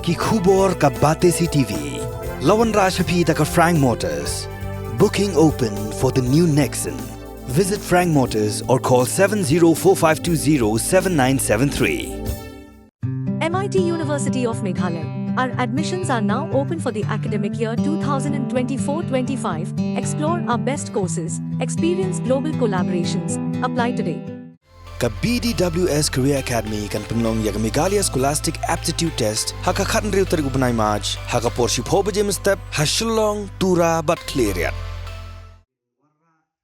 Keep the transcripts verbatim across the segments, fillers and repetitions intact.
Ki khubor ka Batesi T V. La wanrah sha phi da ka Frank Motors. Booking open for the new Nexon. Visit Frank Motors or call seven zero four five two zero seven nine seven three. M I T University of Meghalaya. Our admissions are now open for the academic year two thousand twenty-four twenty-five. Explore our best courses, experience global collaborations. Apply today. Ka B D W S Career Academy kan pynlong ïa ka Meghalaya Scholastic Aptitude Test ha ka khathynriew tarik u bnai March ha ka por shiphew baje mynstep ha Shillong, Tura bad Khliehriat.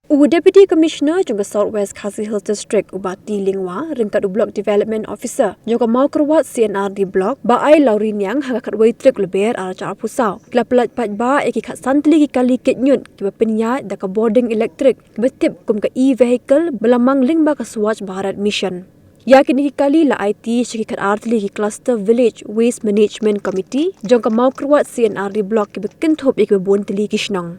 U Deputy Commissioner jong ka South West Khasi Hills District, u Bah T Lyngwa, ryngkat u Block Development Officer jong ka Mawkyrwat C and R D Block, Bah Ailawriniang, ha ka khatwei tarik u Lber arhajar arphew saw, ki la pyllait paidbah ïa ki khatsan tylli ki kali kit ñiut kiba pynïaid da ka bording elektrik, kiba tip kum ka e-vehicle, ba la mang lyngba ka Swachh Bharat Mission. Ïa kine ki kali la aiti sha ki khatar tylli ki Cluster Village Waste Management Committee jong ka Mawkyrwat C and R D Block, kiba kynthup ïa kiba bun tylli ki shnong.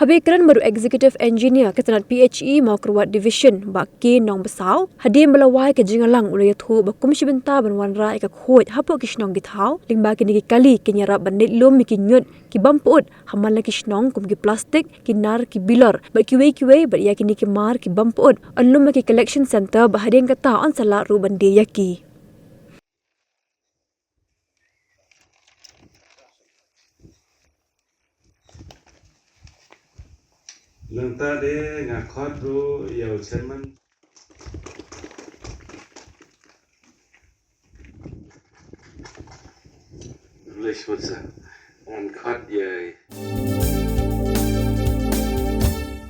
Haba ïakren bad u Executive Engineer ka tnat P H E Mawkyrwat Division, Bah K Nongbasaw, hadien ba la wai ka jingïalang, u la ïathuh ba kum shi bynta ban wanrah ïa ka khuid hapoh ki shnong ki thaw, lyngba kine ki kali kin ïarap ban leit lum ïa ki ñiut ki bym pyut ha man la ki shnong, kum ki plastik, ki nar, ki bilor bad kiwei kiwei, bad ïa kine ki mar ki bym pyut yn lum ha ki collection centre, bad hadien kata yn sa lah ruh ban die ïa ki. Nangta de nga khot ruh ïa u chairman. Lei shmut sa. Ngan khot ïa